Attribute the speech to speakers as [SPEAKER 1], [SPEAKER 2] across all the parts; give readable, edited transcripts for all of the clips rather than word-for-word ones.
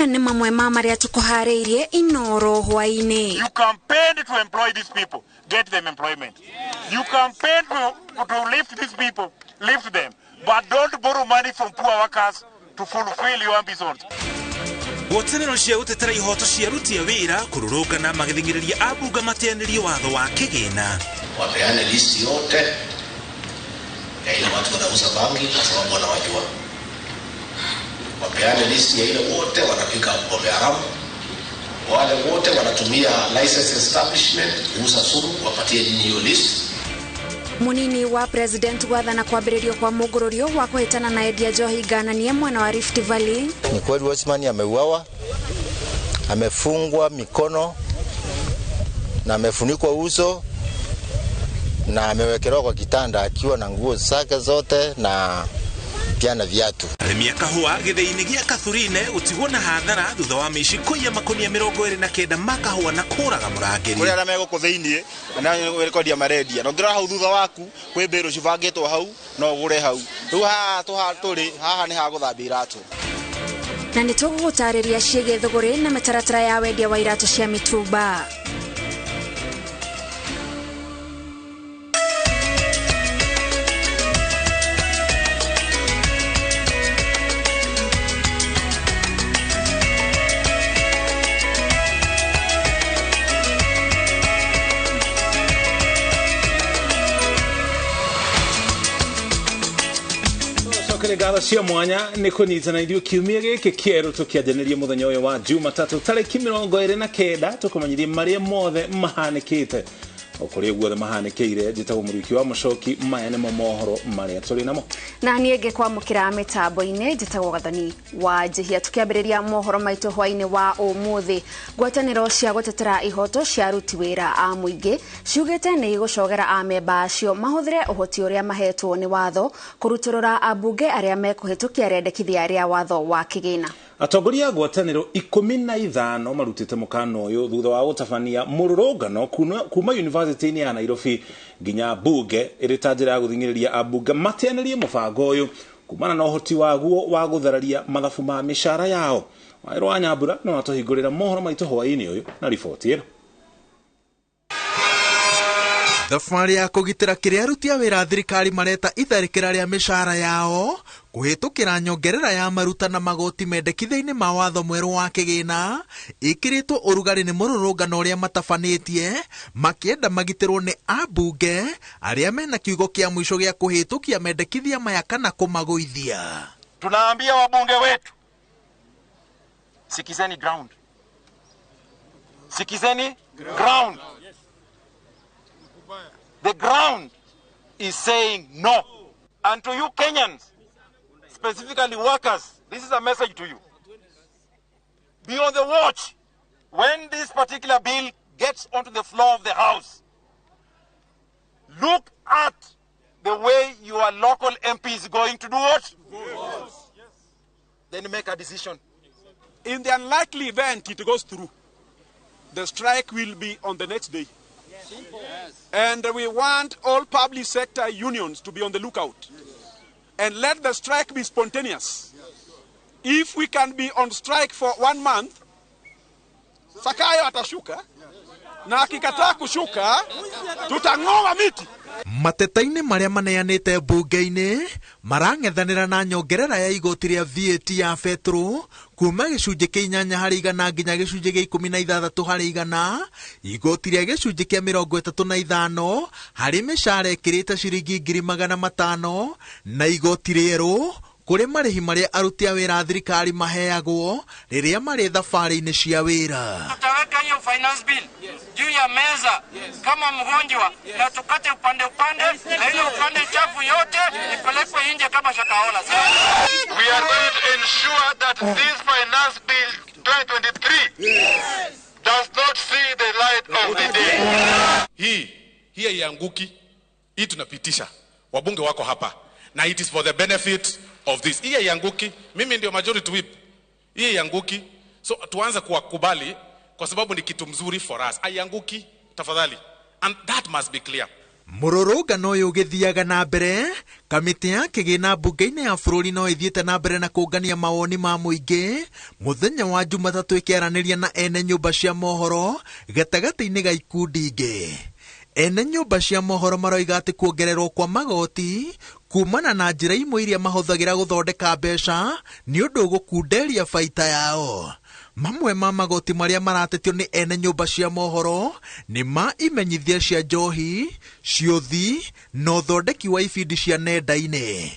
[SPEAKER 1] Nĩ mamwe ma marĩa tũkũharĩirie Inoro hwaĩ-inĩ.
[SPEAKER 2] You campaigned to employ these people, get them employment. You campaigned to lift these people, lift them. But don't borrow money from poor workers to fulfill your ambitions.
[SPEAKER 3] Ngwatanĩro cia gũtetera ihoto cia aruti a wĩra kũrũrũngana magĩthing'ĩrĩria ambunge mateanĩrie watho wa kĩgĩna.
[SPEAKER 4] Wapeane listi yote ya ile watu wanauza bangi kwa sababu wanawajua. Wapeane listi ya ile wote wanapika pombe haramu, wale wote wanatumia license establishment kuuza sumu, wapatie nyinyi hiyo list.
[SPEAKER 1] Munini wa president gwathana kwambĩrĩrio kwa mũngũrũrio wa kũhĩtana na endia njohi ngananie mwena wa Rift Valley.
[SPEAKER 5] Ni kweli Watchman ameuawa, amefungwa mikono na amefunikwa uso na amewekelewa kwa kitanda akiwa na nguo zake zote na pia na viatu.
[SPEAKER 3] Arĩmi a kahũa gĩthĩi-inĩ gĩa Kathurine gũtigwo na hathara thutha wa mĩici kũiya makũnia 29 ma kahũa na kũraga mũrangĩri.
[SPEAKER 6] Kũrĩ arĩa me gũkũ thĩiniĩ na nĩ kwendia marendia, na ũngĩrora hau thutha waku kwĩ mbĩrũ cibangĩtwo hau no ũgũre hau. Rĩu haha tũrĩ haha nĩ ha gũthambia iratũ.
[SPEAKER 1] Na nĩ tũgũgũtarĩria ciĩgiĩ thũgũrĩ na mĩtaratara ya wendia wa iratũ cia mĩtumba.
[SPEAKER 7] Ngatho cia mwanya nĩ kũnyitana ithuĩ kiumia gĩkĩ kĩerũ tũkĩanjanĩria mũthenya ũyũ wa Jumatatũ tarĩki 29 tũkũmenyithie marĩa mothe mahanĩkĩte o kũrĩa guothe mahanĩkĩire. Njĩtagwo Mũruki wa Mũcoki, maya nĩmo mohoro marĩa tũrĩ namo.
[SPEAKER 1] Na niĩ ngĩkwamũkĩra mĩtambo-inĩ njĩtagwo Gathoni wa Njihia. Tũkĩambĩrĩria mohoro maitũ hwaĩ-inĩ wa ũmũthĩ, ngwatanĩro cia gũtetera ihoto cia aruti wĩra a mũingĩ ciugĩte nĩ igũcogera amemba acio mahũthĩre ũhoti ũrĩa mahetwo nĩ watho kũrutũrũra ambunge arĩa mekũhĩtũkia rĩendekithia rĩa watho wa kĩgĩna.
[SPEAKER 7] Atongoria a ngwatanĩro 15 marutĩte mũkana ũyũ thutha wa gũtabania mũrũrũngano kuma university-inĩ ya Nairobi nginya bunge ĩrĩ ta njĩra ya gũthing'ĩrĩria ambunge mateanĩrie mũbango ũyũ kumana na ũhoti waguo wa gũthararia mathabu ma mĩcara yao. Waĩrũ wa Nyambura no atũhingũrĩra mohoro maitũ hwaĩ-inĩ ũyũ na riboti ĩno.
[SPEAKER 8] Thabarĩ ya kũgitĩra kĩrĩa aruti a wĩra a thirikari mareta itharĩkĩra rĩa mĩcara yao kũhĩtũkĩra nyongerera ya maruta na magoti mendekithia-inĩ ma watho mwerũ wa kĩgĩna ĩkĩrĩtwo ũrugarĩ nĩ mũrũrũngano ũrĩa matabanĩtie makĩenda magitĩrwo nĩ ambunge arĩa mena kiugo kĩa mũico gĩa kũhĩtũkia mendekithia maya kana kũmagũithia.
[SPEAKER 2] Tunaambia wabunge wetu, sikizeni ground, sikizeni ground. The ground is saying no. And to you Kenyans, specifically workers, this is a message to you. Be on the watch when this particular bill gets onto the floor of the House. Look at the way your local MP is going to do what? Vote. Then make a decision.
[SPEAKER 9] In the unlikely event it goes through, the strike will be on the next day. Yes. And we want all public sector unions to be on the lookout. Yes. And let the strike be spontaneous. Yes. If we can be on strike for 1 month, Sakayo atashuka. Na akikataa kushuka, tutang'oa miti.
[SPEAKER 8] Mateta-inĩ marĩa maneanĩte mbunge-inĩ marang'ethanĩra na nyongerera ya igoti rĩa VAT ya betũrũ kuma gĩcunjĩ kĩa 8 harĩ igana nginya gĩcunjĩ gĩa 16 harĩ igana, igoti rĩa gĩcunjĩ kĩa 35 harĩ mĩcara ĩkĩrĩte ciringi 500,000 na igoti rĩerũ kũrĩ marĩhi marĩa aruti a wĩra a thirikari maheagwo rĩrĩa marĩ thabarĩ-inĩ cia wĩra.
[SPEAKER 10] Tutaweka hiyo finance bill juu ya meza kama mgonjwa na tukate upande upande na ile upande chafu yote ipelekwe nje kama shakahola.
[SPEAKER 2] We are going to ensure that this finance bill 2023 does not see the light of the day.
[SPEAKER 11] Hii haianguki. Hii tunapitisha. Wabunge wako hapa. Na it is for the benefit of this. Hii haianguki. Mimi ndio majority whip. Hii haianguki. So tuanze kuwakubali kwa sababu ni kitu mzuri for us. Haianguki tafadhali. And that must be clear.
[SPEAKER 8] Mũrũrũngano ũyũ ũgĩthiaga na mbere, kamĩtĩ ya kĩgĩna mbunge-inĩ ya bũrũri no ĩthiĩte na mbere na kũngania mawoni ma mũingĩ mũthenya wa Jumatatũ ĩkĩaranĩria na ene nyũmba cia mohoro gatagatĩ-inĩ ga ikundi ingĩ. Ene nyũmba cia mohoro maroiga atĩ kuongererwo kwa magoti kumana na njĩra imwe iria mahũthagĩra gũthondeka mbeca nĩ ũndũ ũgũkunderia baita yao. Mamwe ma magoti marĩa maratetio nĩ ene nyũmba cia mohoro nĩ ma imenyithia cia njohi, ciũthi na ũthondeki wa ibindi cia nenda-inĩ.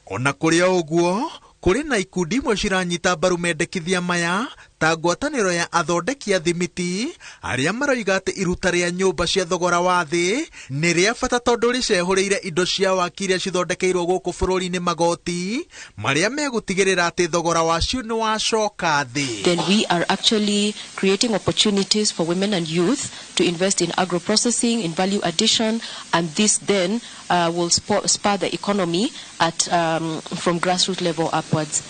[SPEAKER 8] Ona kũrĩ o ũguo, kũrĩ na ikundi imwe ciranyita mbaru mendekithia maya ta ngwatanĩro ya athondeki a thimiti arĩa maroiga atĩ iruta rĩa nyũmba cia thogora wa thĩ nĩ rĩa bata tondũ rĩcehũrĩire indo cia waki iria cithondekeirwo gũkũ bũrũri-inĩ magoti marĩa megũtigĩrĩra atĩ thogora wacio nĩ wacoka thĩ.
[SPEAKER 12] Then we are actually creating opportunities for women and youth to invest in agro-processing, in value addition, and this then will spur the economy at from grassroots level upwards.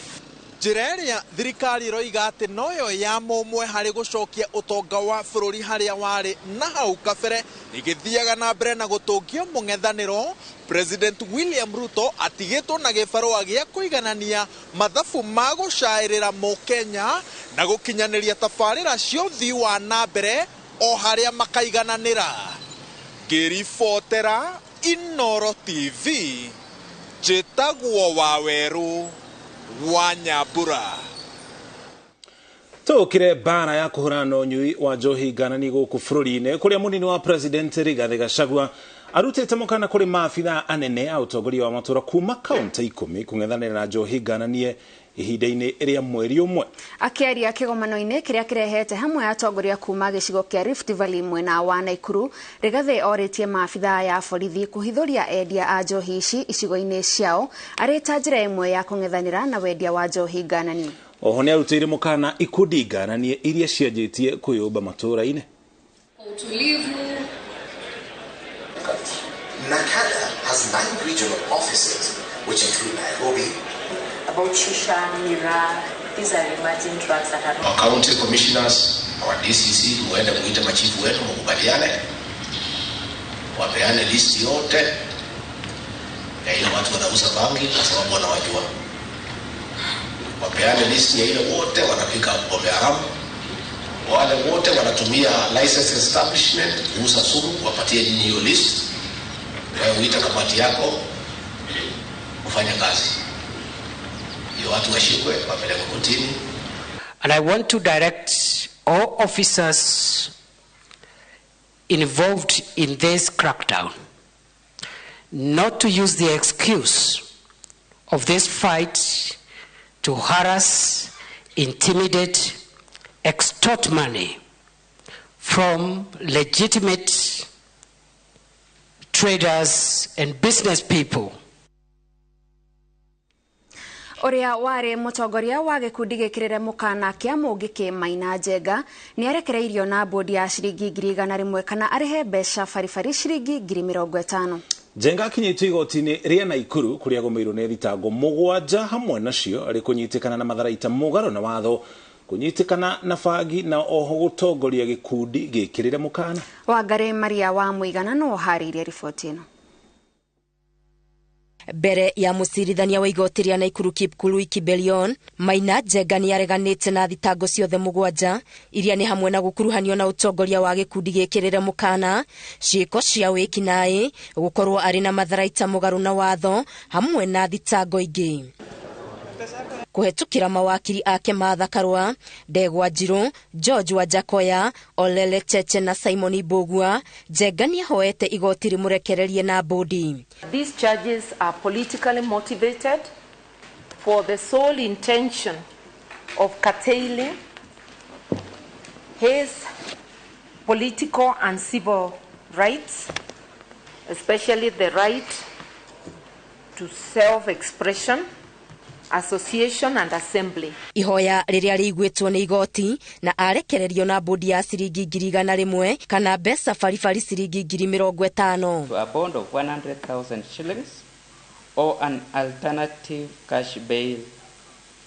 [SPEAKER 8] Njĩra ĩrĩa thirikari ĩroiga atĩ noyo ya mũmwe harĩ gũcokia ũtonga wa bũrũri harĩa warĩ na hau kabere ĩgĩthiaga na mbere na gũtũngio mũng'ethanĩro, President William Ruto atigĩtwo na gĩbarũa gĩa kũiganania mathabu ma gũcaĩrĩra mũkenya na gũkinyanĩria tabarĩra cia ũthii wa na mbere o harĩa makaigananĩra. Ngĩribotera Inoro TV, njĩtagwo Wawerũ wa Nyambura.
[SPEAKER 7] Tũkire mbara ya kũhũrana na ũnyui wa njohi nganani gũkũ bũrũri-inĩ kũrĩa mũnini wa President Rigathĩ Gachagua arutĩte mũkana kũrĩ maabithaa anene a ũtongoria wa matũra kuma kaũntĩ 10 kũng'ethanĩra na njohi ngananie ihinda-inĩ rĩa mweri ũmwe.
[SPEAKER 1] Akĩaria kĩgomano-inĩ kĩrĩa kĩrehete hamwe atongoria kuma gĩcigo kĩa Rift Valley mwena wa Naikuru, Rigathĩ orĩtie maabithaa ya borithi kũhithũria endia a njohi ici icigo-inĩ ciao arĩ ta njĩra ĩmwe ya kũng'ethanĩra na wendia wa njohi ngananie.
[SPEAKER 7] Oho nĩ arutĩire mũkana ikundi ngananie iria cianjĩtie kwĩyũmba matũra-inĩ.
[SPEAKER 13] Utulivu.
[SPEAKER 4] NACADA has 9 regional offices, which include Nairobi.
[SPEAKER 14] About shisha, miraa, these are emerging drugs that are not.
[SPEAKER 4] Our county commissioners, our DCC, muende muite machifu wenu mkubaliane, wapeane list yote ya ile watu wanauza bangi kwa sababu wanawajua. Wapeane list ya ile wote wanapika pombe haramu, wale wote wanatumia license establishment kuuza sumu, wapatie nyinyi hiyo list. Wewe uita kamati yako kufanya kazi. Watu washikwe wapelekwe kotini.
[SPEAKER 15] And I want to direct all officers involved in this crackdown not to use the excuse of this fight to harass, intimidate, extort money from legitimate traders and business people.
[SPEAKER 1] Ũrĩa warĩ mũtongoria wa gĩkundi gĩkĩrĩre mũkana kĩa Mũngĩkĩ Maina Njenga nĩ arekereirio na bodi ya ciringi 100,000 kana arĩhe mbeca baribari ciringi 50,000.
[SPEAKER 7] Njenga akinyĩtio igoti-inĩ rĩa Naikuru kũrĩa agũmĩirwo nĩ thitango 7 hamwe nacio arĩ kũnyitĩkana na matharaita mũgarũ na watho, kũnyitĩkana na bangi na oho gũtongoria gĩkundi gĩkĩrĩre mũkana.
[SPEAKER 1] Wangarĩ Maria wa Mũigana no harĩirie riboti ĩno.
[SPEAKER 16] Mbere ya mũcirithania wa igoti rĩa Naikuru Kipkurui Kibelion, Maina Njenga nĩ areganĩte na thitango ciothe 7 iria nĩ hamwe na gũkuruhanio na ũtongoria wa gĩkundi gĩkĩrĩre mũkana, ciĩko cia wĩkinaĩ, gũkorwo arĩ na matharaita mũgarũ na watho hamwe na thitango ingĩ. Kũhetũkĩra mawakiri ake Martha Karua, Ndegwa Njirũ, George Wajakoya, Olele Cheche na Simon Mbugua, Njenga nĩahoete igoti rĩmũrekererie na bodi.
[SPEAKER 14] These charges are politically motivated for the sole intention of curtailing his political and civil rights, especially the right to self-expression, association and assembly.
[SPEAKER 16] Ihoya rĩrĩa rĩiguĩtwo nĩ igoti na arekererio na bodi ya ciringi 100,000 kana mbeca baribari ciringi 50,000.
[SPEAKER 17] To a bond of 100,000 shillings or an alternative cash bail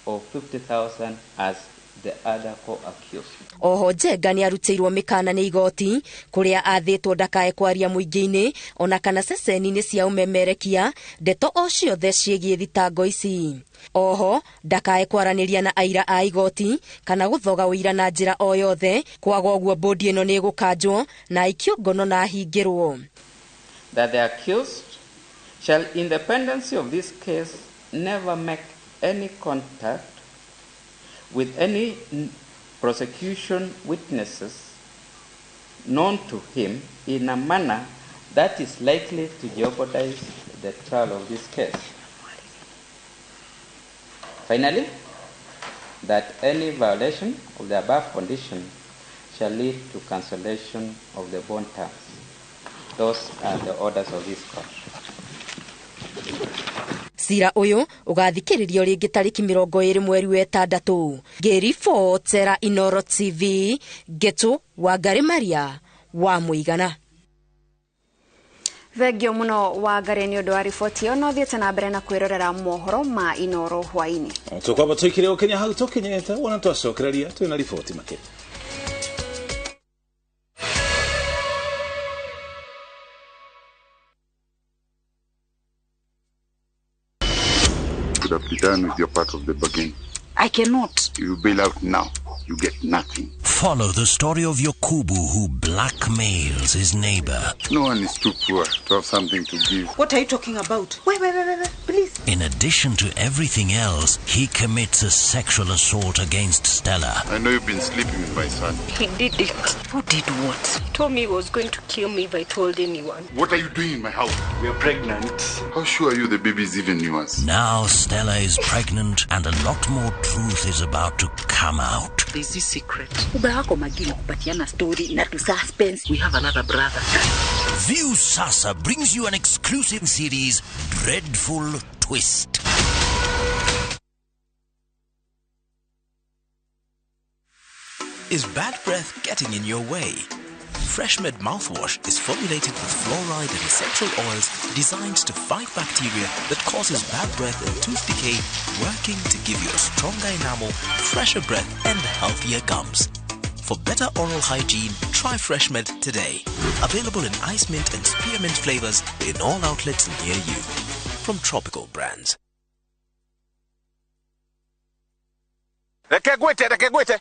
[SPEAKER 17] of 50,000 as the other co-accused.
[SPEAKER 16] Oho Njenga nĩ arutĩirwo mĩkana nĩ igoti kũrĩa athĩtwo ndakae kwaria mũingĩ-inĩ ona kana ceceni-inĩ cia ũmemerekia ndeto o ciothe ciĩgiĩ thitango ici. Oho ndakae kwaranĩria na aira a igoti kana gũthoga ũira na njĩra o yothe, kwaga ũguo bodi ĩno nĩ ĩgũkanjwo na aikio ngono na ahingĩrwo.
[SPEAKER 17] That the accused shall in the pendency of this case never make any contact with any prosecution witnesses known to him in a manner that is likely to jeopardize the trial of this case. Finally, that any violation of the above condition shall lead to cancellation of the bond terms. Those are the orders of this court.
[SPEAKER 16] Cira ũyũ ũgathikĩrĩrio rĩngĩ tarĩki 20 mweri wa 6. Ngĩribotera Inoro TV, Ngetu Wangari Maria wa Mũigana.
[SPEAKER 1] Thengio muno Wangari nĩ ũndũ wa riboti ĩyo, no thiĩte na mbere na kwĩrorera mohoro ma Inoro hwaĩ-inĩ.
[SPEAKER 7] Tũkwamba tũikire ũkinya hau tũkinyĩte wona twacokereria twĩna riboti makĩria.
[SPEAKER 18] Could have been done with your part of the bargain.
[SPEAKER 19] I cannot.
[SPEAKER 18] If you bail out now, you get nothing.
[SPEAKER 20] Follow the story of Yokubu, who blackmails his neighbor.
[SPEAKER 18] No one is too poor to have something to give.
[SPEAKER 19] What are you talking about? Wait, please.
[SPEAKER 20] In addition to everything else, he commits a sexual assault against Stella.
[SPEAKER 18] I know you've been sleeping with my son.
[SPEAKER 21] He did it.
[SPEAKER 19] Who did what?
[SPEAKER 21] He told me he was going to kill me if I told anyone.
[SPEAKER 18] What are you doing in my house?
[SPEAKER 22] We are pregnant.
[SPEAKER 18] How sure are you the baby is even yours?
[SPEAKER 20] Now Stella is pregnant and a lot more truth is about to come out.
[SPEAKER 19] There's this secret. Story na suspense.
[SPEAKER 22] We have another brother.
[SPEAKER 20] View Sasa brings you an exclusive series, Dreadful Twist.
[SPEAKER 3] Is bad breath getting in your way? FreshMed mouthwash is formulated with fluoride and essential oils designed to fight bacteria that causes bad breath and tooth decay, working to give you a stronger enamel, fresher breath and healthier gums. For better oral hygiene, try FreshMed today. Available in ice mint and spearmint flavors in all outlets near you. From Tropical Brands.
[SPEAKER 23] Reke gwite.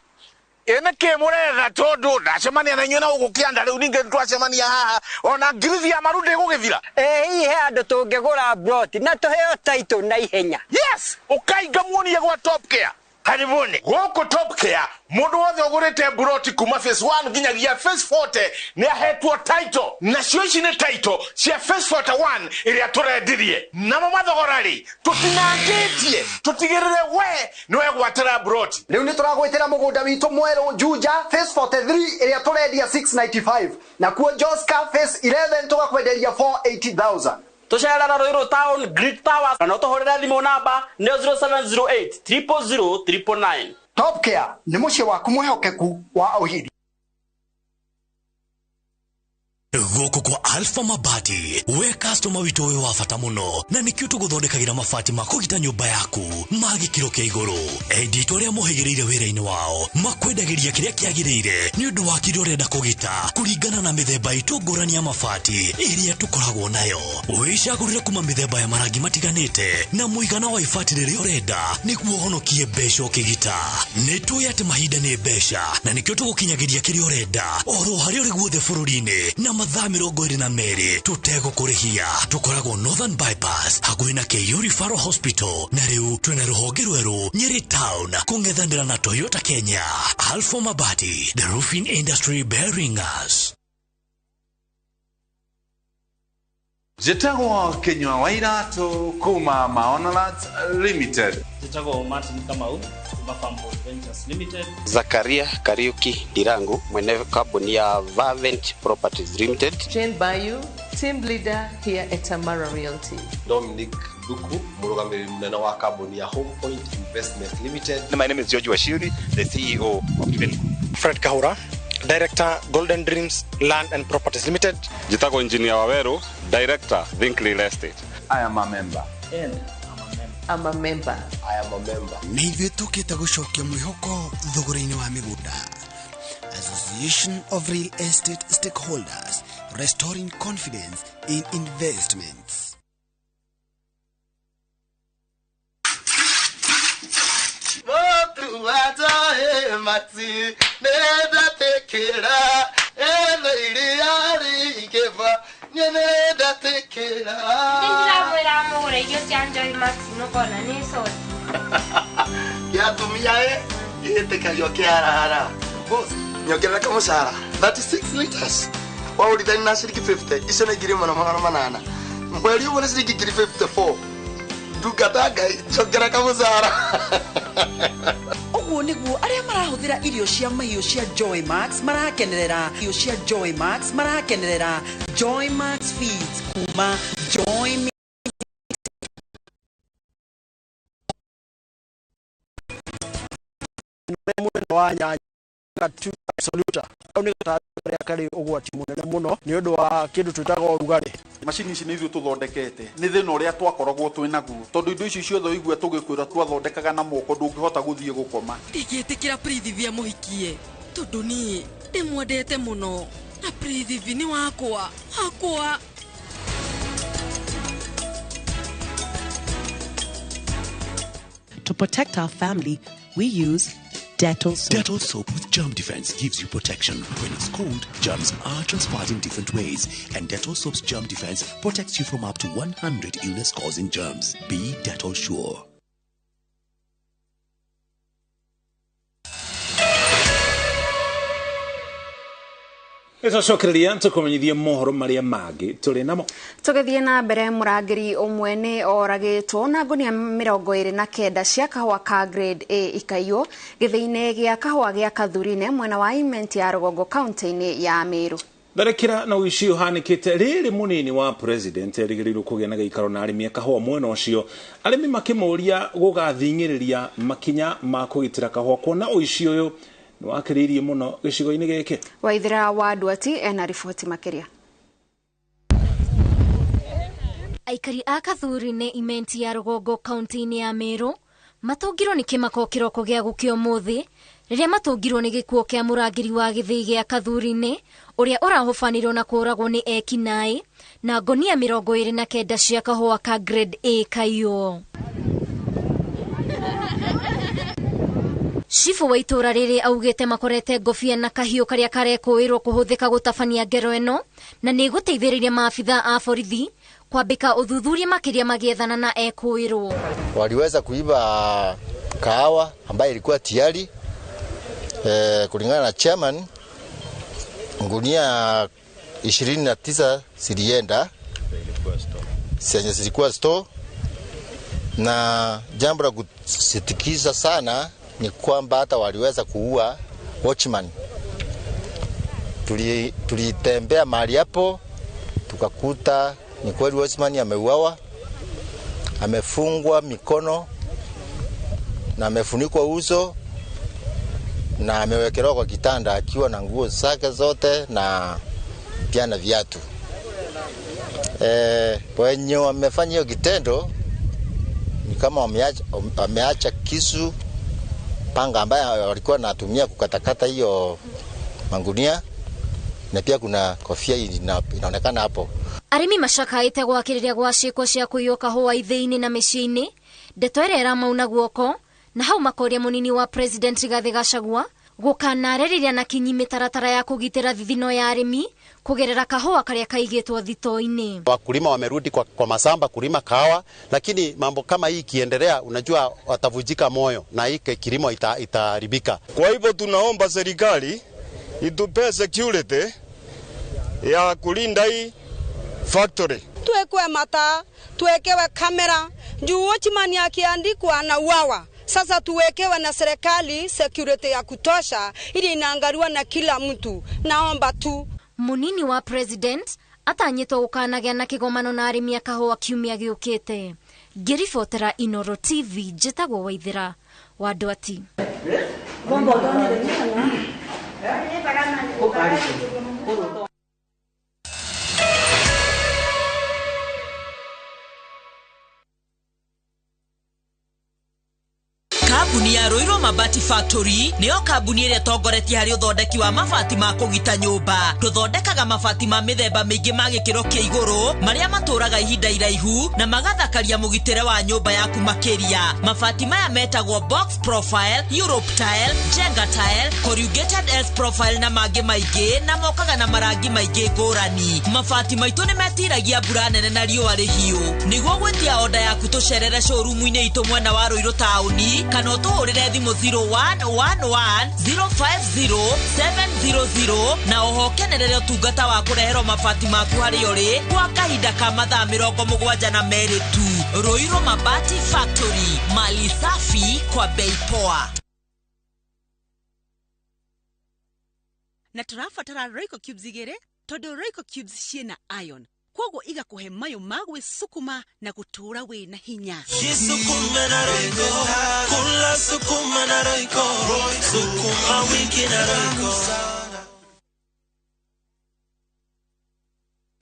[SPEAKER 23] Ene ke muretha tondu ndacemania na inyuĩ na gũkũ kĩanda rĩu ningĩ twacemania haha ona ngirithi ya maru ndĩgũgĩthira.
[SPEAKER 24] Ĩ he andũ tũngĩgũra broti na tũheo title na ihenya.
[SPEAKER 23] Yes, ũkainga muonie gwa Top Care. Karibuni gũkũ Top Care mũndũ wothe ũgũrĩte broti kuma phase 1 nginyagia phase 40 nĩ ahetwo title, nacio ici nĩ title cia phase 41 ĩrĩa tũrendirie. Namo mathogora rĩ tũtinangĩtie, tũtigĩrĩre we nĩ wegwatĩra broti.
[SPEAKER 25] Rĩu nĩ tũragwĩtĩra mũgũnda witũ mwerũ Juja phase 43 ĩrĩa tũrendia 695, nakuo Joska phase 11 tũgakwenderia 480,000.
[SPEAKER 26] Tucerera Ruiru Town Great Towers na no tũhũrĩre thimũ namba nĩ 0708 000 999.
[SPEAKER 25] Top Care nĩ mũciĩ waku mwĩhokeku wa ũhithia.
[SPEAKER 20] Gũkũ kwa Alpha Mabati, we customer witũ ũyũ wa bata mũno, na nĩkĩo tũgũthondekagĩra mabati ma kũgita nyũmba yaku ma gĩkĩro kĩa igũrũ. Endia itũ arĩa mohĩgĩrĩire wĩra-inĩ wao makwendagĩria kĩrĩa kĩagĩrĩire nĩ ũndũ wa kĩrĩa ũrenda kũgita kũringana na mĩthemba itũ ngũrani ya mabati ĩrĩa tũkoragwo nayo. Wĩcagũrĩre kuma mĩthemba ya marangi matiganĩte na mũigana wa ibati rĩrĩa ũrenda nĩguo ũhonokie mbeca ũkĩgita. Nĩ tũĩ atĩ mahinda nĩ mbeca na nĩkĩo tũgũkinyagĩria kĩrĩa ũrenda oro harĩa ũrĩ guothe bũrũri-inĩ na mathaa 22 tũtegũkũrĩhia. Tũkoragwo Northern Bypass hakuhĩ na KU Referral Hospital, na rĩu twĩna rũhonge rwerũ Nyeri Town kũng'ethanĩra na Toyota Kenya. Alpha Mabati, the roofing industry bearing us.
[SPEAKER 27] Njĩtagwo Kinyua wa Iratũ kuma Maonalat Limited.
[SPEAKER 28] Njĩtagwo Martin Kamau kuma Farmboy Ventures Limited.
[SPEAKER 17] Zakaria Kariuki Ndirangu mwene kambuni ya Vavent Properties Limited.
[SPEAKER 14] Jane Bayu, team leader here at Tamara Realty.
[SPEAKER 4] Dominic Duku, mũrũgamĩrĩri mũnene wa kambuni ya Home Point Investment Limited.
[SPEAKER 29] My name is George Washiri, the CEO of Diven.
[SPEAKER 30] Fred Kahura, Director, Golden Dreams Land and Properties Limited.
[SPEAKER 11] Njĩtagwo Engineer Waweru, Director, Think Real Estate.
[SPEAKER 27] I am a member.
[SPEAKER 28] And I'm a member.
[SPEAKER 14] I'm a member.
[SPEAKER 4] I am a member.
[SPEAKER 2] Nĩ ithuĩ tũkĩte gũcokia mwĩhoko thogora-inĩ wa mĩgũnda. Association of Real Estate Stakeholders, restoring confidence in investments.
[SPEAKER 5] Nyongerera kamushahara 36 liters waurithani na ciringi 50 icio nĩ 1800 mweri ũmwe nĩ ciringi 54 ndungata ngai njongerera kamushahara.
[SPEAKER 6] Ũguo nĩguo arĩa marahũthĩra irio cia mahiũ cia Joy Max marakenerera irio cia Joy Max marakenerera Joy Max Feeds kuma Joy.
[SPEAKER 8] Mũnene wa nyanya absoluta kau nĩ gatambi karĩa karĩ ũgwati mũnene mũno nĩ ũndũ wa kĩndũ twĩtaga ũrugarĩ.
[SPEAKER 27] Macini ici nĩ ithuĩ tũthondekete nĩ thĩna ũrĩa twakoragwo twĩ naguo tondũ indo ici ciothe ũigua tũgĩkwĩra twathondekaga na moko ndũngĩhota gũthiĩ gũkoma.
[SPEAKER 9] Ndingĩtĩkĩra Prithvi amũhikie tondũ niĩ ndĩmwendete mũno na Prithvi nĩ wakwa wakwa.
[SPEAKER 10] To protect our family, we use Dettol soap.
[SPEAKER 3] Dettol soap with germ defense gives you protection. When it's cold, germs are transferred in different ways, and Dettol soap's germ defense protects you from up to 100 illness-causing germs. Be Dettol sure.
[SPEAKER 7] Nĩtwacokereria tũkũmenyithie mohoro marĩa mangĩ tũrĩ namo.
[SPEAKER 1] Tũgĩthiĩ na mbere, mũrangĩri ũmwe nĩ oragĩtwo na ngunia 29 cia kahũa ka grade A ikaiywo gĩthĩi-inĩ gĩa kahũa gĩa Kathurine mwena wa Imenti ya Rũgongo kaunti-inĩ ya Meru.
[SPEAKER 7] Tharĩkĩra na ũici ũhanĩkĩte rĩrĩ mũnini wa president erĩgĩrĩirwo kũgĩa na gĩikaro na arĩmi a kahũa mwena ũcio, arĩmi makĩmũria gũgathing'ĩrĩria makinya ma kũgitĩra kahũa kuona ũici ũyũ nĩ wakĩrĩirie mũno gĩcigo-inĩ gĩkĩ.
[SPEAKER 1] Waithera wa Ndwati ena riboti makĩria.
[SPEAKER 12] Aikari a Kathurine Imenti ya Rũgongo kaunti-inĩ ya Meru matũngirwo nĩ kĩmako kĩroko gĩa gũkĩa ũmũthĩ rĩrĩa matũngirwo nĩ gĩkuũ kĩa mũrangĩri wa gĩthĩi gĩa Kathurine ũrĩa ũrahobanĩrio na kũũragwo nĩ ekinaĩ na ngonia 29 cia kahũa ka grade A kaiywo. Cibu wa itũra rĩrĩ augĩte makorete ngobia na kahiũ karĩa karekũĩrwo kũhũthĩka gũtabania ngero ĩno na nĩ gũteithĩrĩria maabitha a borithi kwambĩka ũthuthuria makĩria magĩethana na ekũĩrwo.
[SPEAKER 13] Waliweza kuiba kahawa ambayo ilikuwa tayari. Kulingana na chairman, ngunia 29 zilienda zenye zilikuwa store, na jambo la kusitikisha sana ni kwamba hata waliweza kuua watchman. Tulitembea mahali hapo tukakuta ni kweli watchman ameuawa, amefungwa mikono na amefunikwa uso na amewekelewa kwa kitanda akiwa na nguo zake zote na pia na viatu. Wenye wamefanya hiyo kitendo ni kama wameacha kisu, panga ambayo walikuwa wanatumia kukatakata hiyo mangunia, na pia kuna kofia inaonekana hapo.
[SPEAKER 12] Arĩmi macakaĩte gwakĩrĩria gwa ciĩko cia kũiywo kahũa ithĩi-inĩ na mĩciĩ-inĩ, ndeto ĩrĩa ĩramauna guoko na hau makoria mũnini wa president Rigathĩ Gachagua gũkanarĩrĩria na kinyi mĩtaratara ya kũgitĩra thithino ya arĩmi kũgerera kahũa karĩa kaigĩtwo thito-inĩ.
[SPEAKER 29] Wakulima wamerudi kwa masamba kulima kahawa, lakini mambo kama hii ikiendelea, unajua watavujika moyo na hii kilimo itaharibika.
[SPEAKER 15] Kwa hivyo tunaomba serikali itupe security ya kulinda hii factory.
[SPEAKER 16] Tuwekwe mata, tuwekewe kamera, juu watchman akiandikwa na uawa. Sasa tuwekewe na serikali security ya kutosha ili inaangaliwa na kila mtu. Naomba tu.
[SPEAKER 12] Munini wa president atanyĩtwo gũkanagĩa na kĩgomano na arĩmi a kahũa kiumia gĩũkĩte. Ngĩribotera Inoro TV, njĩtagwo Waithera wa Ndwati.
[SPEAKER 17] Kambuni ya Ruiru Mabati Factory nĩyo kambuni ĩrĩa ĩtongoretie harĩ ũthondeki wa mabati ma kũgita nyũmba. Tũthondekaga mabati ma mĩthemba mĩingĩ ma gĩkĩro kĩa igũrũ marĩa matũraga ihinda iraihu na magathakaria mũgitĩre wa nyũmba yaku makĩria. Mabati maya metagwo box profile, Europe tile, Jenga tile, corrugated S profile na mangĩ maingĩ, na mokaga na marangi maingĩ ngũrani. Mabati maitũ nĩ metiragia mbura nene na riũa rĩhiũ. Nĩguo gwĩtia oda yaku tũcerere showroom-inĩ itũ mwena wa Ruiru taũni kana ũtũhũrĩre thimũ 0111 050 700 na oho kenerere ũtungata wa kũreherwo mabati maku harĩa ũrĩ kwa kahinda ka mathaa 72 tu. Ruiru Mabati Factory, mali safi kwa bei poa.
[SPEAKER 6] Na tũrabatara Royco cubes igĩrĩ tondũ Royco cubes ciĩna iron, koguo igakũhe mayũ ma gwĩsukuma na gũtũũra wĩna hinya.
[SPEAKER 18] Jisukume na Royco, kula sukuma na Royco, sukuma wiki na Royco.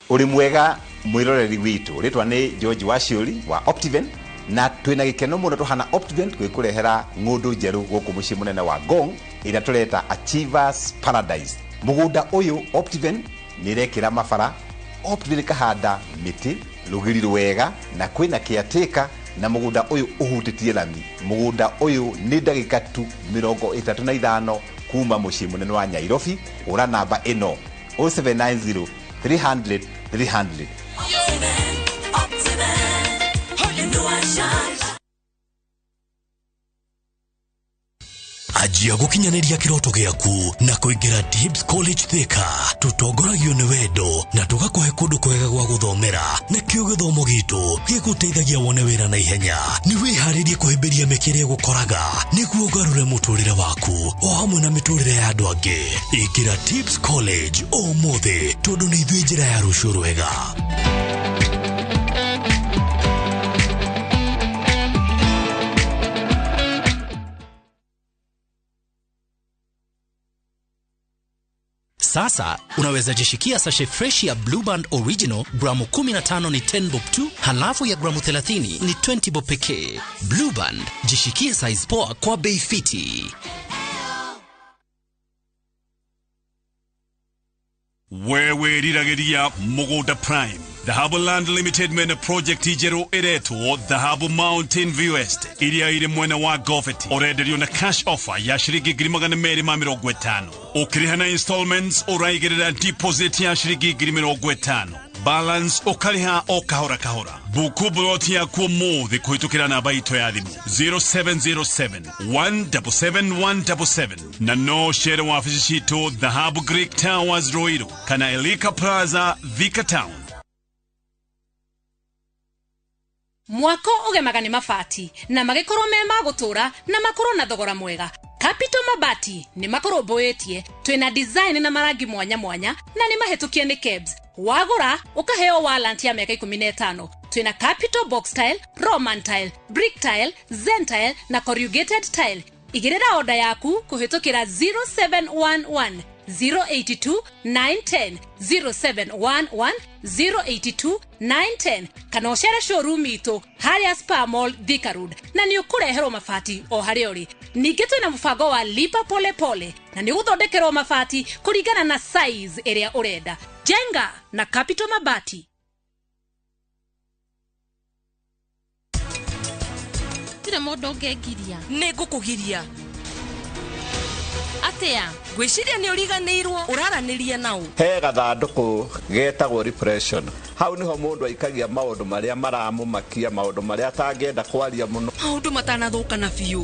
[SPEAKER 19] Uri mwega mwiroreri witu, ritwa ni George Waciuri wa Optiven, na twina gikeno muno tuhana Optiven gwikurehera ng'undu njeru guku mucii munene wa Ngong ira tureta Achievers Paradise. Mugunda uyu Optiven nirekira mabara, Optiven kahanda miti rugiri rwega na kwina caretaker, na mugunda uyu uhutitie lami. Mugunda uyu ni ndagika tu 35 kuma mucii munene wa Nairobi. Ura namba ino 0790 300 300.
[SPEAKER 20] Anjia gukinyaniria kiroto giaku na kuingira Tibbs College Thika. Tutongoragio ni wendo na tugakuhe kundu kwega gwa guthomera, na kio githomo gitu giguteithagia wone wira na ihenya. Ni wiharirie kuhimbiria mĩeke ĩrĩa ĩgũkoraga nĩguo ũgarũre mũtũrĩre waku o hamwe na mĩtũrĩre ya andũ angĩ. Ingĩra Tibbs College ũmũthĩ tondũ nĩ ithuĩ njĩra ya rũciũ rwega.
[SPEAKER 21] Sasa unaweza jishikia sachet fresh ya Blue Band Original gramu 15 ni 10 bob tu, halafu ya gramu 30 ni 20 bob pekee. Blue Band, jishikie size poa kwa bei fiti.
[SPEAKER 22] Wewe riragĩria Mũgũnda Prime. Dhahabu Land Limited mena project njerũ ĩretwo Dhahabu Mountain View Estate iria ĩrĩ mwena wa Goveti. Ũrenderio na cash offer ya ciringi 250,000. Ũkĩrĩha na installments ũraigĩrĩra deposit ya ciringi 50,000. Balance ũkarĩha o kahora kahora. Buku buloti yaku ũmũthĩ kũhĩtũkĩra namba itũ ya thimũ 0707 177 177 na no cere wabici citũ Dhahabu Greek Towers Ruiru kana Elika Plaza Thika Town.
[SPEAKER 9] Mwako ũgemaga nĩ mabati na magĩkorwo me ma gũtũra na makorwo na thogora mwega. Capital Mabati nĩ makũrũmbũĩtie, twĩna design na marangi mwanya mwanya na nĩ mahĩtũkie nĩ KEBS. Wagũra ũkaheo warranty ya mĩaka 15. Twĩna Capital Box Tile, Roman Tile, Brick Tile, Zen Tile na Corrugated Tile. Igĩrĩra oda yaku kũhĩtũkĩra 0711 082 910 0711 082 910 kana ũcere showroom itũ harĩa Spa Mall Thika Road na nĩ ũkũreherwo mabati o harĩa ũrĩ. Ningĩ twĩna mũbango wa lipa pole pole na nĩ ũgũthondekerwo mabati kũringana na size ĩrĩa ũrenda. Jenga na Capital Mabati.
[SPEAKER 23] Tirĩ mũndũ ũngĩngiria.
[SPEAKER 9] Nĩ ngũkũgiria.
[SPEAKER 23] Atia?
[SPEAKER 9] Ngwĩciria nĩ ũriganĩirwo ũraranĩria nao.
[SPEAKER 24] He gathandũkũ getagwo repression. Hau niho mũndũ aikagia maũndũ marĩa maramũmakia, maũndũ marĩa atangĩenda kwaria mũno.
[SPEAKER 9] Maũndũ matanathũka na biũ.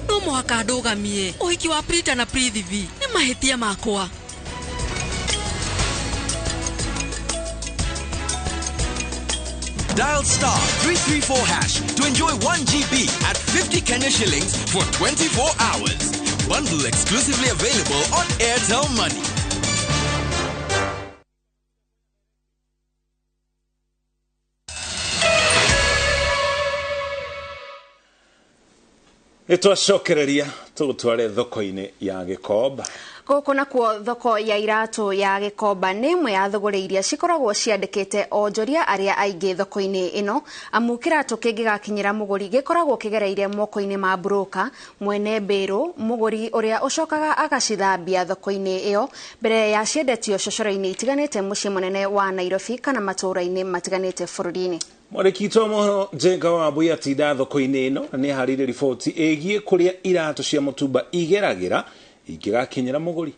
[SPEAKER 9] No mũhaka ndũgamie ũhiki wa Prita na Prithivi nĩ mahĩtia makwa.
[SPEAKER 25] Dial star 334 hash to enjoy 1 GB at 50 Kenya shillings for 24 hours. Bundle exclusively available on Airtel Money.
[SPEAKER 7] Nĩtwacokereria Tũgũtware thoko-inĩ ya Gĩkomba.
[SPEAKER 1] Gũkũ nakuo thoko ya iratũ ya Gĩkomba nĩ ĩmwe ya thũgũrĩ iria cikoragwo ciandĩkĩte onjoria arĩa aingĩ thoko-inĩ ĩno, amu kĩratũ kĩngĩgakinyĩra mũgũri gĩkoragwo kĩgereire moko-inĩ ma broker mwene mbĩrũ, mũgũri ũrĩa ũcokaga agacithambia thoko-inĩ ĩyo mbere ya ciendetio cocoro-inĩ itiganĩte mũciĩ mũnene wa Nairobi kana matũũra-inĩ matiganĩte bũrũri-inĩ.
[SPEAKER 7] Mwandĩki witũ wa mohoro Njenga wa Wambui atinda thoko-inĩ ĩno na nĩ aharĩirie riboti ĩgiĩ kũrĩa iratũ cia mũtumba igeragĩra ingĩgakinyĩra mũgũri.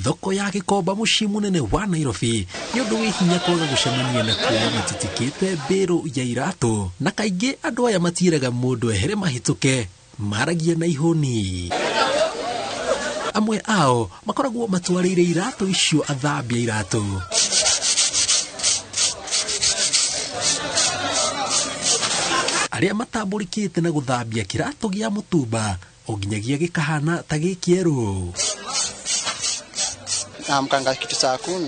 [SPEAKER 21] Thoko ya Gĩkomba mũciĩ mũnene wa Nairobi nĩ ũndũ wĩ hinya kwaga gũcemania na kuona matitikĩte mbĩrũ ya iratũ, na kaingĩ andũ aya matiĩraga mũndũ ehere mahĩtũke, maragia na ihũni. Amwe ao makoragwo matwarĩire iratũ icio athambia iratũ. Arĩa matambũrĩkĩte na gũthambia kĩratũ gĩa mũtumba o nginyagia gĩkahana ta gĩ kĩerũ.
[SPEAKER 2] Naamkanga kitu saa 10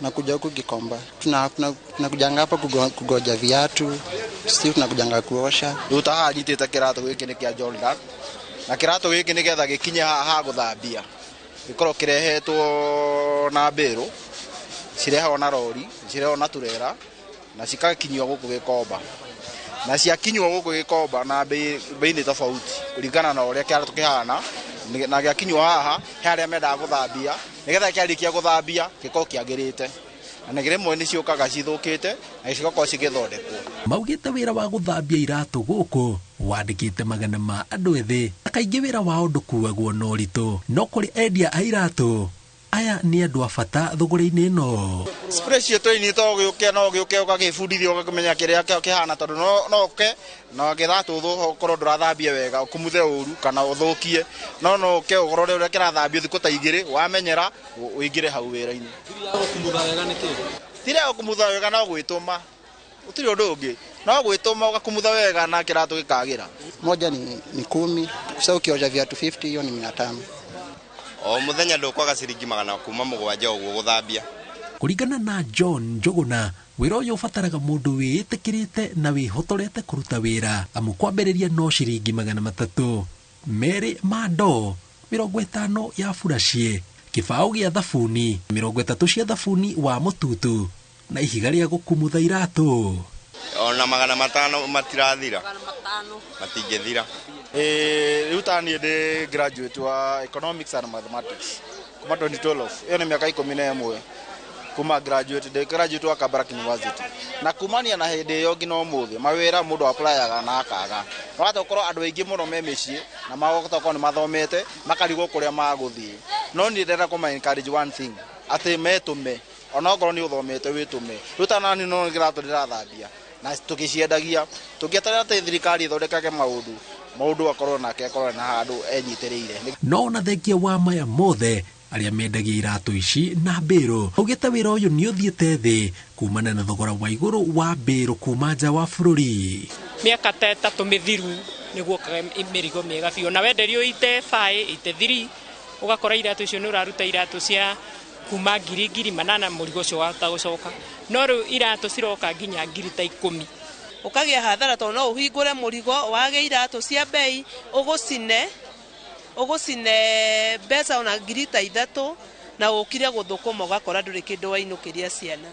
[SPEAKER 2] nakuja huku Gikomba. Tunakujanga hapa kugoja viatu, sisi tunakujanga kuosha.
[SPEAKER 4] Rĩu ta haha nyitĩte kĩratũ gĩkĩ nĩ kĩa Jordan, na kĩratũ gĩkĩ nĩgetha gĩkinye haha gũthambia gĩkorwo kĩrehetwo na mbĩrũ, cirehagwo na rori, cirehagwo na turera na cikakinyio gũkũ Gĩkomba, na ciakinywo gũkũ Gĩkomba na bei nĩ tofauti kũringana na ũrĩa kĩratũ kĩhana, na gĩakinywo haha he arĩa mendaga gũthambia nĩgetha kĩarĩkia gũthambia gĩkorwo kĩagĩrĩte, na rĩmwe nĩ ciũkaga cithũkĩte na cigakorwo cigĩthondekwo.
[SPEAKER 21] Maugĩte wĩra wa gũthambia iratũ gũkũ wandĩkĩte magana ma andũ ethĩ, na kaingĩ wĩra wao ndũkuagwo na ũritũ, no kũrĩ endia a iratũ aya nĩ andũ a bata thũgũrĩ-inĩ ĩno.
[SPEAKER 4] Spray citũ ini to gĩũke no gĩũke ũgagĩbundithia ũgakĩmenya kĩrĩa kĩhana, tondũ no ũke na kĩratũ ũkorwo ndũrathambia wega ũkumuthe ũru kana ũthũkie, no ũke ũrore ũrĩa kĩrathambio thikũ ta 2 wamenyera ũingĩre hau wĩra-inĩ. Tira gũkumutha wega no gwĩtũma, gũtirĩ ũndũ ũngĩ, no gwĩtũma ũgakumutha wega na kĩratũ gĩkagĩra.
[SPEAKER 2] Moja ni 10, sasa ukiosha viatu 50 hiyo ni 500.
[SPEAKER 5] O muthenya ndũkwaga ciringi 700 ũguo gũthambia.
[SPEAKER 21] Kũringana na John Njũgũna, wĩra ũyũ ũbataraga mũndũ wĩĩtĩkĩrĩte na wĩhotorete kũruta wĩra, amu kwambĩrĩria no ciringi 300, 2 ma ndoo, 50 ya buraciĩ, kĩbaũ gĩa thabuni, 30 cia thabuni wa mũtutu na ihiga rĩa gũkumutha iratũ.
[SPEAKER 5] Ona 500 matirathira, matingĩthira.
[SPEAKER 4] Rĩu ta niĩ ndĩ graduate wa economics and mathematics kuma 2012, ĩyo nĩ mĩaka 11 kuma graduate, ndĩ graduate wa Kabarak University, na kumania na hĩndĩ ĩyo nginya ũmũthĩ mawĩra mũndũ applyaga na akaga. Wahota gũkorwo andũ aingĩ mũno me mĩciĩ na mahota gũkorwo nĩ mathomete makarigwo kũrĩa magũthiĩ, no niĩ ndĩrenda kũma encourage one thing, atĩ metũme, onokorwo nĩ ũthomete wĩtũme. Rĩu ta nani no kĩratũ ndĩrathambia na tũkĩciendagia, tũngĩeterera atĩ thirikari ĩthondekage maũndũ, mũndũ akorwo nake akorwo na handũ enyitĩrĩire.
[SPEAKER 21] No ona thengia wa maya mothe arĩa mendagia iratũ ici na mbĩrũ augĩte wĩra ũyũ nĩ ũthiĩte thĩ kumana na thogora wa igũrũ wa mbĩrũ kuma nja wa bũrũri.
[SPEAKER 8] Mĩaka ta 3 mĩthiru nĩguokaga mĩrigo mĩega biũ, na wenderio ite 5 ite 3 ũgakora iratũ icio nĩ ũraruta iratũ cia kuma 800 mũrigo ũcio wahota gũcoka, no rĩu iratũ ciroka nginya 10,000.
[SPEAKER 11] Ũkagĩa hathara tondũ no ũhingũre mũrigo wage iratũ cia bei ũgũcine mbeca ona 3,000 na ũkire gũthũkũma ũgakora ndũrĩ kĩndũ wainũkĩria ciana.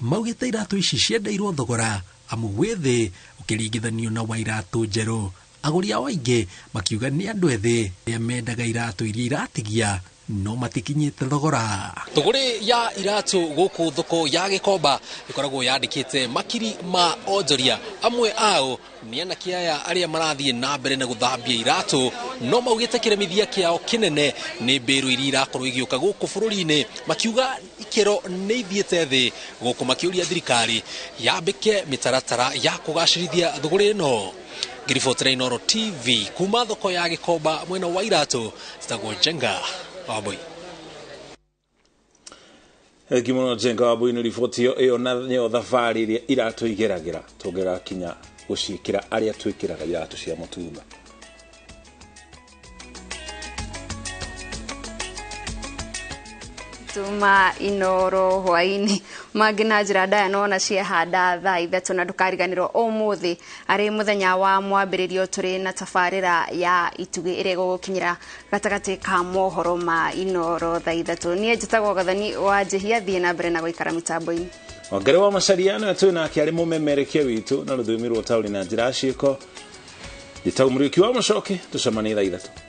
[SPEAKER 21] Maugĩte iratũ ici ciendeirwo thogora amu wĩ thĩ ũkĩringithanio na wa iratũ njerũ. Agũri ao aingĩ makiuga nĩ andũ ethĩ arĩa mendaga iratũ iria iratigia no matikinyĩte thogora. Thũgũrĩ ya iratũ gũkũ thoko ya Gĩkomba ĩkoragwo yandĩkĩte makiri ma onjoria. Amwe ao nĩ anake aya arĩa marathiĩ na mbere na gũthambia iratũ, no maugĩte kĩremithia kĩao kĩnene nĩ mbĩrũ iria irakorwo igĩũka gũkũ bũrũri-inĩ, makiuga ikĩro nĩ ithiĩte thĩ gũkũ makĩũria thirikari yambĩke mĩtaratara ya kũgacĩrithia thũgũrĩ ĩno. Ngĩribotera Inooro TV kuma thoko ya Gĩkomba mwena wa iratũ, citagwo Njenga Wambui.
[SPEAKER 7] Thengi mũno Njenga Wambui nĩ riboti ĩyo na nĩyo thabarĩ ĩrĩa iratũ igeragĩra tũngĩgakinya gũciĩkĩra arĩa twĩkĩraga iratũ cia mũtumba.
[SPEAKER 1] Maitũ ma Inoro hwaĩ-inĩ mangĩ na njĩra ndaya nona ciehanda thaa 3, na ndũkariganĩrwo ũmũthĩ arĩ mũthenya wa mwambĩrĩrio tũrĩ na tabarĩra ya Itugĩ ĩrĩa ĩgũgũkinyĩra gatagatĩ ka mohoro ma Inoro thaa 3. Niĩ njĩtagwo Gathoni wa Njĩhia, thiĩ na mbere na gũikara mĩtambo-inĩ.
[SPEAKER 7] Wangari wa Macaria nĩwe twĩ nake arĩ mũmemerekia witũ na rũthiomi rwa ũtaũri na njĩra ya ciĩko. Njĩtagwo Mũriũki wa Mũcoki, tũcemanie thaa 3.